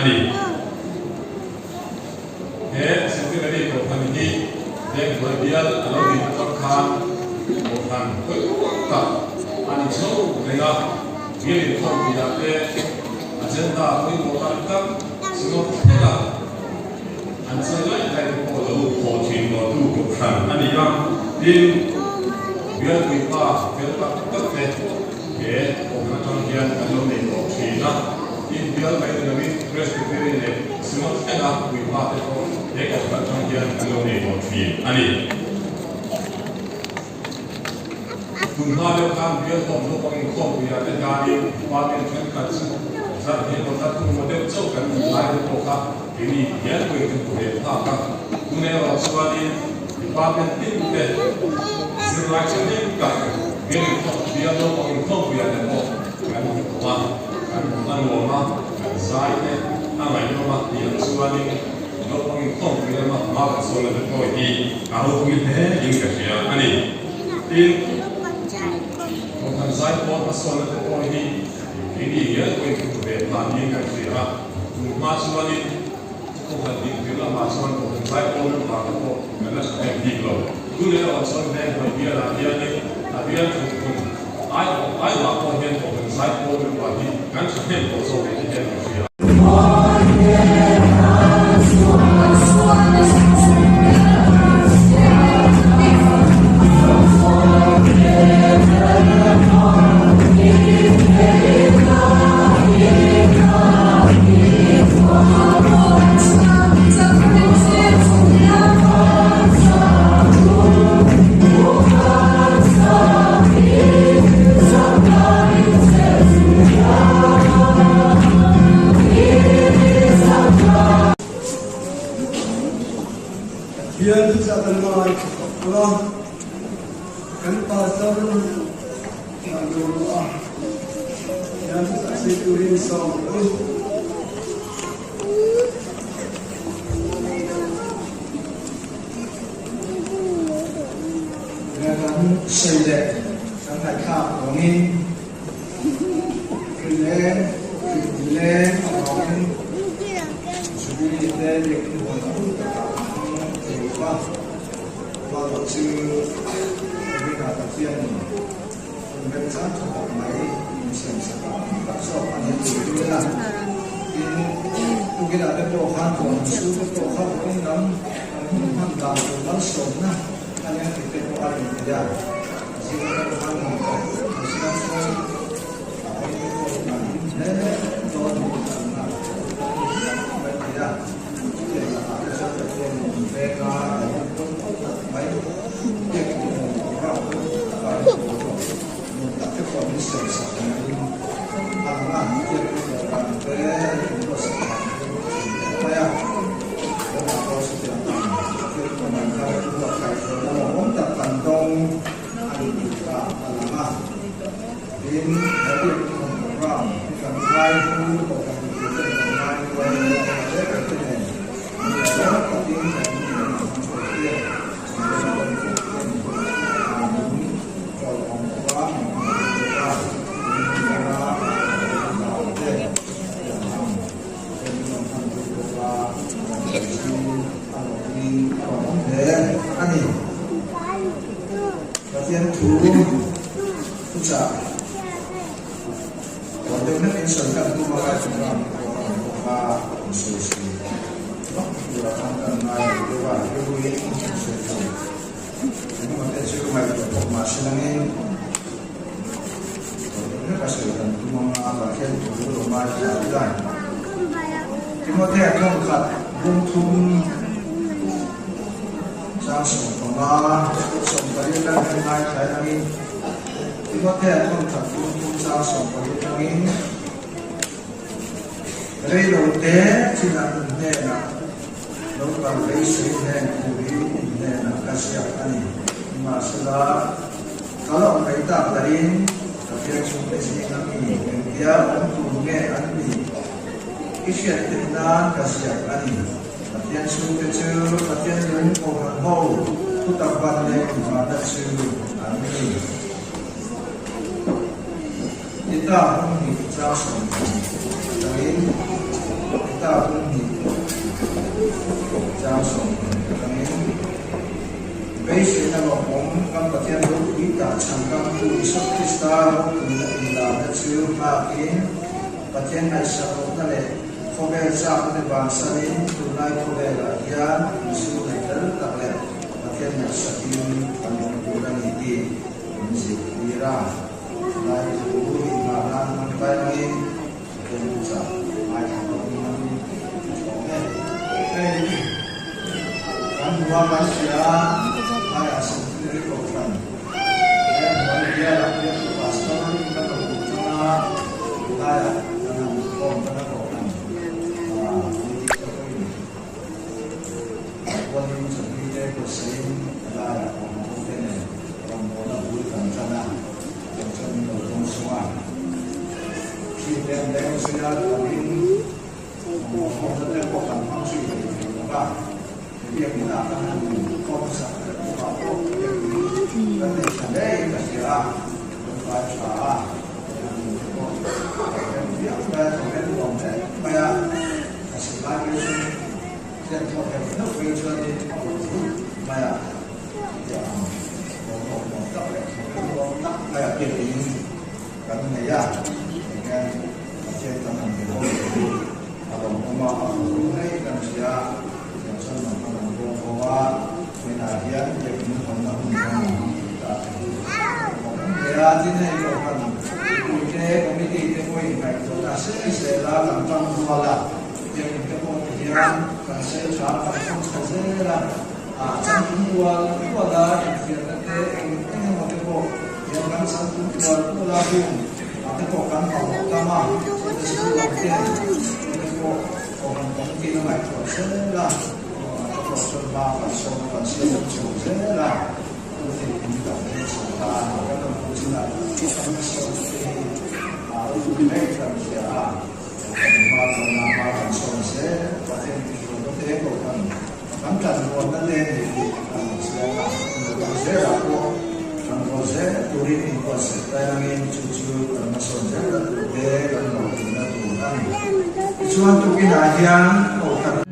ni. He Centenary Kohhran hi Venghnuai bial a lo din atang khan Kohhran pawimawh tak a ni chho reng a, bial inkhawmpuiah te agenda pawimawh tak tak Synod thlenga an chei laih laih te pawh lo thawh thin tawhtu Kohhran a ni a, tin, bialpui pa fel tak tak te he Kohhran atang hian kan lo nei tawh thin a, tin, bial mai ni loin Presbytery leh Synod thlenga puipa te pawh he Kohhran atang hian kan lo nei tawh thin a ni. Tun hma deuh khan bial hlawm naupang inkhawmpuiah te hianin department thenkhat chu zar hi emaw zar thum emaw deuh chauh kan tih lai te pawh kha keini hian pawhin kan hmu ve phak a. Tun erawh chuanin department tin te zirlai thahnem tak bial inkhawm bial naupang inkhawmpuiah te pawh kan hmu tawh a, kan hmu a nuam a, kan zai te a ngaihnawm a tih ang chuanin Naupang inkhawmpui lama hma kan sawn na te pawh hi a ropui hle in ka hria a ni. Tin, Kohhran zaipawl hmasawn na te pawh hi keini hian pawhin kan hmu ve phah niin kan hria a. Tun hma chuanin Kohhran dintir lamah chuan Kohhran zaipawl member te pawh kan la tha em bik lo. Tun erawh chuan Venghnuai bialah hianin a bial thutphun ai ai mah pawh hian Kohhran zaipawl member hi kan tha hnem tawh zawk leh te hian ka hria. Bial thuchah kan ngai a, kan pastor dah lo a, bial thuchah sei turin sawm u. Kan sawi leh kan ngaihthlak vangin Hrileng, Hrileng avangin Jubilee te biakinn huan a hun takah an hmang thei lo va, Rualawh chu Ringa Pathianin hun remchang tha tak mai min siamsak a, tak zawk a ni tur hi a. Tin, tukinah te pawh khan huan chu te pawh kha vawiin lam kan hun hman dan tur malsawmna a nia tih te pawh a rin theih a. A ni tih kha a lang a. Tin, he biakinn hawn program hi kan ngai hlu tawh kan mipui ten kan ngai hlu a ni a, a hle ber te nen mi a lawm takin kan ni an han hruai te an la dawn tih ten min tawlh awm bawk a, min han hruai bawk a, tin hun danga kan dan te tiang ang ten min rawn hman pui bawk a, kan sawi chu a lawmin a lawmawm hle a ni. Pathian thu thuchah huan deuh hlek in sawi kan tum a, kai program pawh a awm bawk a, in sawi sawi vak tur a khan kan ngai lo deuh a, rilruin in sawi lo engemaw te chu ngaihtuah pawh mah se langin huan deuh hlek a sawi kan tum anga Pathian thu lo ngai thla ila. Timothea thawnkhat bungthum. Chang 15, 18 kan han ngaithla atangin Timothea thawnthat tum thum chang 18 atangin Reilote chinah in hnenah lo kal beisei hnen thu hi in hnenah ka ziak a ni. Nimahsela, ka la awm mai tak lahin Pathian chhungte zinga mi engtia awm tur nge an nih i hriat theih nan ka ziak a ni. Pathian chhungte chu Pathian lung kohhran ho thutak ban leh inhahna chu an ni. Tita hmun hnih chang 20 atangin. Heta bung hnih chang 20 atangin beiseina lawmawm kan Pathian ropui tak chhankamtu Isua Krista ropuina inlarna chu nghakin Pathian ngaihsak lohna leh khawvel chakna te bansanin tunlai khawvelah hian insu nei fel tak leh Pathian ngaihsakin kan awm tur a ni tih min zirtir a. Lai thu inhah nan hman kai angin Pathian thuchah ngaithla tawh ni angin a thlawm e. Hei kan hmu a, kan hria a, laiah Centenary Kohhran leh hnuai bialah biaktu Pastor kan lo hmuh tlang a, laiah kan han khawm tan a Kohhran committee te pawhin Kualin chawhni te kawtsain laiah awm ho te nen rawngbawlna bul kan tan a, kan chuan min lo dawng sung a. Thli te an leng zui a, tuahin rawngbawlna te pawh kan hmang zui thei thei lo va. Biakinn ah kan han khawm sak vek bawk ah pawh biakinn kan nei tha hle in ka hria a, kan fai tha a, kan han te pawh a rem viau mai a, thawk en nuam hle mai a, a silai phei chu Thlen thawk heuh heuh phei chuanin a awm thut mai a, chutiang ang thawmhnaw nuam tak leh thawk nuam tak mai a biakin kan nei a, tihian Pathian kan han be ho leh hi a lawmawm a, a fawm hle kan hria a, chutiang chuan nang kan han bawm ho a, tunah hian biakin hawnna hun kan han hmang thei ta te hi a lawmawm hle a, tin hei kohhran puite committee te pawhin ngaihtuahna sel sel a kan tang rual a. Biakinn te pawh ti hian kan sei tha kan thawng chho zel a, ah changtlung tual tual a infiamna te eng eng emaw te pawh hian kan changtlung tual tual a room ah te pawh kan mamawh tam a, Sunday school lam ten te pawh kohhran committee na ngaihtuah zel a, ah te pawh chuan hma kan sawm a kan siam chho zel a, chu thei in kan thleng chho ta a ni, kan rawn hmuh chinah kan sawn te hi ah ropui mai kan hria a. Kan hma chuan a hma kan sawn zel Pathian tihrualna te kohhran kan tlan rualna te ni tih kan hmu chiang a, kan zelah pawh kan rual zel turin inbuatsaih tai angin chu chu kan hmasawn zelna tur te kan hlawhtlinna tur a ni. Tichuan tukinah hian kohhran.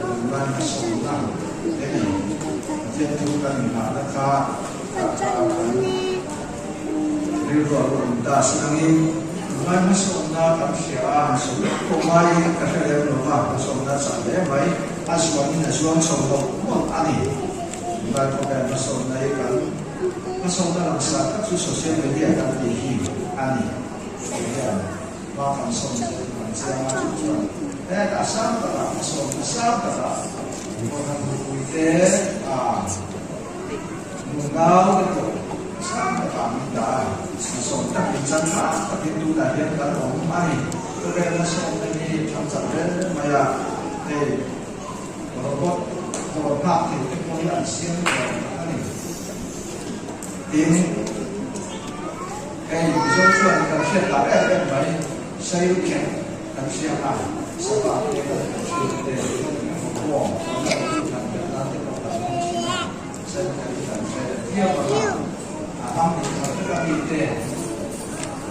Tunlai hmasawnna hei Pathian thu kan inngahna kha kha kha kan rilru a lo awm ta a si angin tunlai hmasawnna kan hria a, han sawi vek pawh ngaiin ka hre lem lo va, hmasawnna a chak hle mai, a zuanin a zuang chho loh mawlh a ni. Tunlai khawvel hmasawnna hi kan hmasawnna langsar tak chu social media kan tih hi a ni. Hei hian hma kan sawn zel kan chiang a, chu chuan hetah sang takah hmasawnna sang takah Kohhran mipuite a nunau te pawh sang takah min dah a, hmasawn takin changkang takin tunah hian kan awm a ni. Khawvel hmasawnna hi thang chak hle mai a, hei robot dawr nghak thei te pawh hi an siam tawh a ni. Tin. Hei Mizo chuan kan hriat tak em em mai, Sail khen kan hriat a, sava te kan han hriat te, bawng kan lo tih han belh nan te pawh kan hmang thin a, Sail khen hi kan hre viau ang a, a ram dik thar vek a mi te,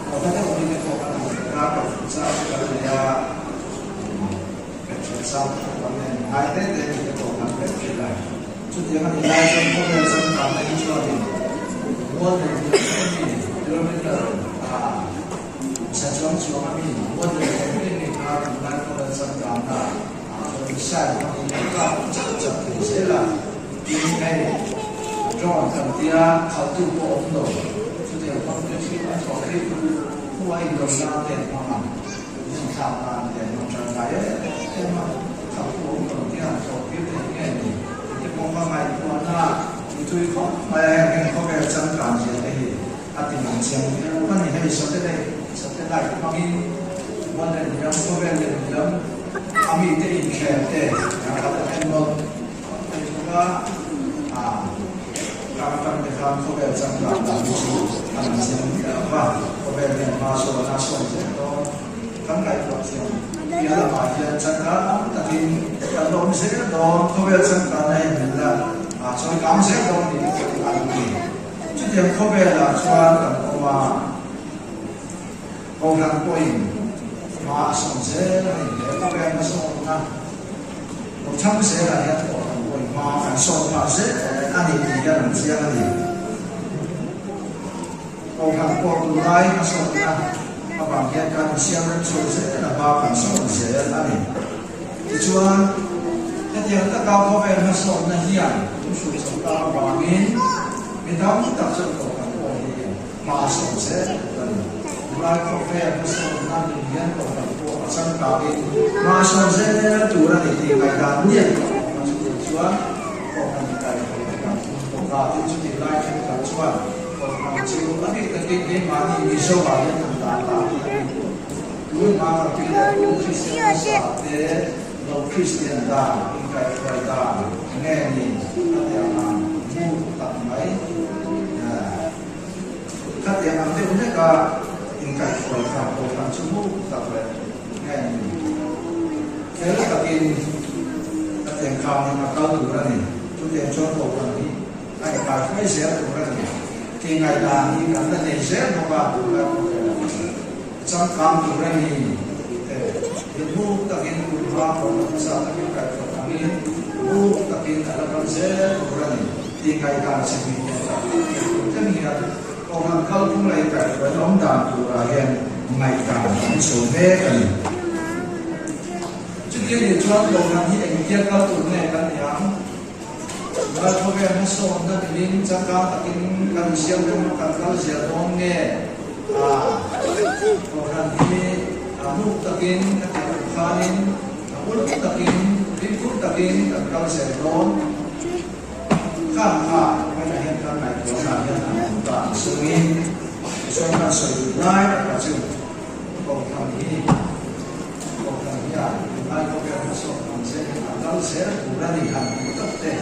kawta deuh mi te pawh kan han ber a, kohhran chang te kan nei a, petrol chang te pawh kan nei, ngai te te mi te pawh kan ber thin a. Chutiang a nih lai chuan khawvel changkanna hi chuanin mual nei hniam em mi kilometer a za chuang chuang a mi mual nei hniam em mi kha tunlai khawvel changkanna ah chuan missile hmangin an kap chak chak thei zel a. Tin hei drone kan tia khalhtu pawh awm lo chutiang hmang te chu an thawh theih hnuah indawm nan te an hmang a, hmun thlak nan te an hmang tangkai em em a. Khalhtu awm lo tia an thawh tir thei nge ni? Tute pawh ka ngaihtuahna i tui khawp mai a, heng heng khawvel changkan zia te hi a ti lang chiang viau a ni. Hei satellite satellite hmangin mual leh hniam, khawvel leh hniam a mite inkhel te a kal a en nawlh khawp mai thung a, ah kar atang te khan khawvel changkan dan hi chu a lang chiang viau a, khawvel hian hma sawn a sawn zel dawn. Kan ngaihtuah thiam piah lamah hian changkang takin kan la awm zel dawn, khawvel changkanna hi min la chawi kang zel dawn tih te pawh hi a ni. Chutiang khawvelah chuan kan awm a, Kohhran pawhin hma a sawn zel a ni. He khawvel hmasawnna lo thang zelah hian Kohhran pawhin hma kan sawn phah zel a ni tih hian an chiang a ni. Kohhran pawh tunlai hmasawnna avang hian kan insiam rem chho zel a, hma kan sawn zel a ni. Tichuan, hetiang taka khawvel hmasawnna hian min hrui chho tak avangin mi tam tak chuan kohhran pawh hi hma a sawn zel a ni. Tunlai khawvel hmasawnna nun hian kohhran pawh a changkangin hma a sawn zel tur a ni tih ngaihdan ngiat a awm a, chutiang chuan kohhran inkaihhruai te kan tum bawk a, tin chutih lai thenkhat chuan Kohhran chu a bik takin keimahni Mizo ah hian han dah ta hi a ni. Tun hma kan pi leh pu Kristian hmasa te lo Kristian dan, inkaihhruai dan nge ni a ti ang ang mu tak mai. Khatiang ang deuh hleka inkaihhruai kha Kohhran chu mu tak leh nge ni. Fel takin khatiang khanin a kal tur a ni. Chutiang chuan Kohhran hi A inkai hruai zel tur a ni. Tih ngaihdan hi kan la nei zel bawk a, tunlai khawvelah changkang tur a ni tih te, mihmuk takin kut hma pawh hmasa takin kaihthawh angin muk takin a la kal zel tur a ni tih ngaihdan chi hnih nen tak tak tih tur thleng hian Kohhran kalphung leh inkaihhruaina awm dan turah hian ngaihdan an chho mek a ni. Chuti a nih chuan Kohhran hi engtia kal tur nge kan ni ang? Tunlai khawvel hmasawnna nilin changkang takin kan insiam reng a, kan kal zel dawn nge? Kohhran hi a muk takin a tih ang khanin a uluk takin, fimkhur takin kan kal zel dawn. Khan kha hmainah hian kan ngaihtuahna hian an hmu ta ang chungin tichuan kan sawi duh lai takah chu Kohhran hi Kohhran hian tunlai khawvel hmasawn ang zel hi a kal zel tur a ni han tih tak te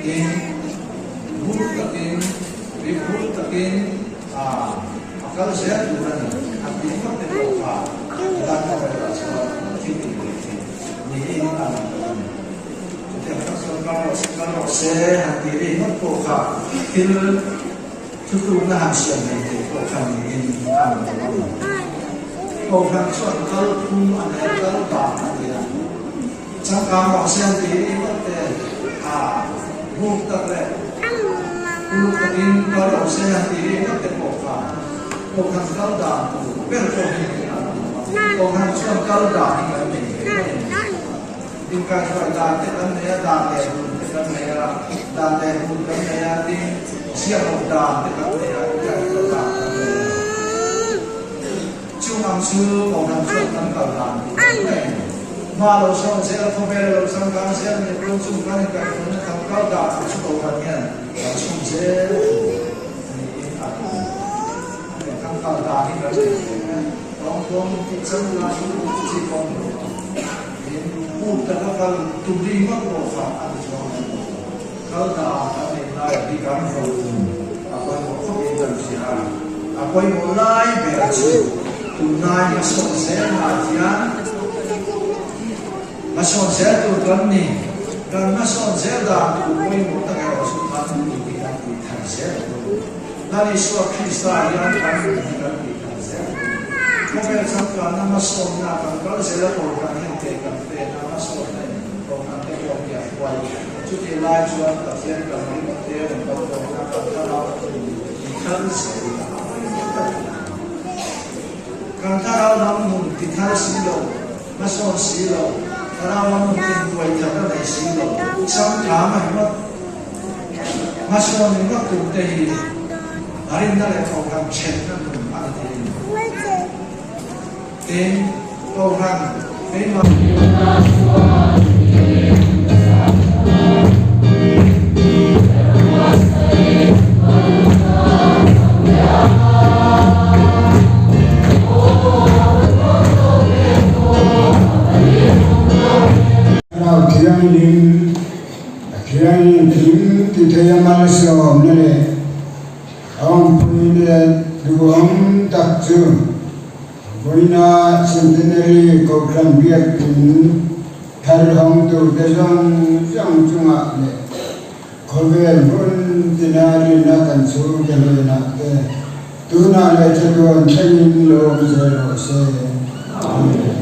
tin bur takin fimkhur takin a kal zel tur a ni han tih ngawt te pawh kha tunlai khawvelah chuan thil tih leh thil niin a lang lo a ni. Chutiang tak chuan kal rawh se kal rawh se han tih ri ngawt pawh kha thil Thutlukna han siam mai theih pawh kha niin a lang lo a ni. Kohhran chuan kal phung a nei a, kal dan a nei a. Changkang rawh se an ti ringawt te a buk tak leh uluk takin kal rawh se an ti ringawt te pawh kha Kohhran kal dan tur ber pawh hi ni a lang lo a. Kohhran chuan kal dan hi kan nei ve mai a ni. Inkaihhruai dan te kan nei a, dan leh dun te kan nei a, dan leh dun kan nei a, tin ziahloh dan te kan nei a, inkaihhruai dan kan nei a. Chung ang chu Kohhran chuan kan kal dan tih kan mai a ni. Hma lo sawn zel, khawvel lo changkang zel ni pawh chung kan inkaihhruaina kan kal dan ang chu Kohhran hian kan chhun zel tur niin a lang a ni. Kan kal dan hi kan nei ve mai a, tawngtawn tih changkang hi chi pawh ni lo ang. Tin, ut taka kal tum ri ngawt pawh kha a ni chuang mai lo. Kal dan kan neih lai hi kan vawn a pawimawh khawpin kan hria a, a pawimawh lai ber chu tunlai hmasawn zelnah hian hmasawn zel tur kan ni. Kan hmasawn zel dan tur pawimawh tak erawh chu kan nun hi kan tih thar zel a ni. Lal Isua Krista hian kan nun hi kan tih thar zel a ni. Khawvel changkanna hmasawnna kan kal zel a Kohhran hian ke kan pen a, hmasawnna in Kohhran te pawh hi a hruai. Chutih lai chuan Pathian kan ringawt te rawn kal tawhna kan thlarau ti thar zel a Kan thlarau lam nun ti thar si lo, hmasawn si lo, thlarau lam nun intuai tharna nei si lo, changkang a ringawt. Hmasawn ringawt tum te hi a rinna leh Kohhran thenna nun a ni thei a ni. Tin, Kohhran keimah. Thlarau Thianghlim Pathian engkim ti thei a malsawmna leh a awmpui leh duhawm tak chu vawiina Centenary Kohhran Biakin thar hawng turte zawng zawng chungah leh khawvel hmun tina rinna kan chhungte hnenah te tunah leh chatuan thlengin lo awm zel rawh se. Amen.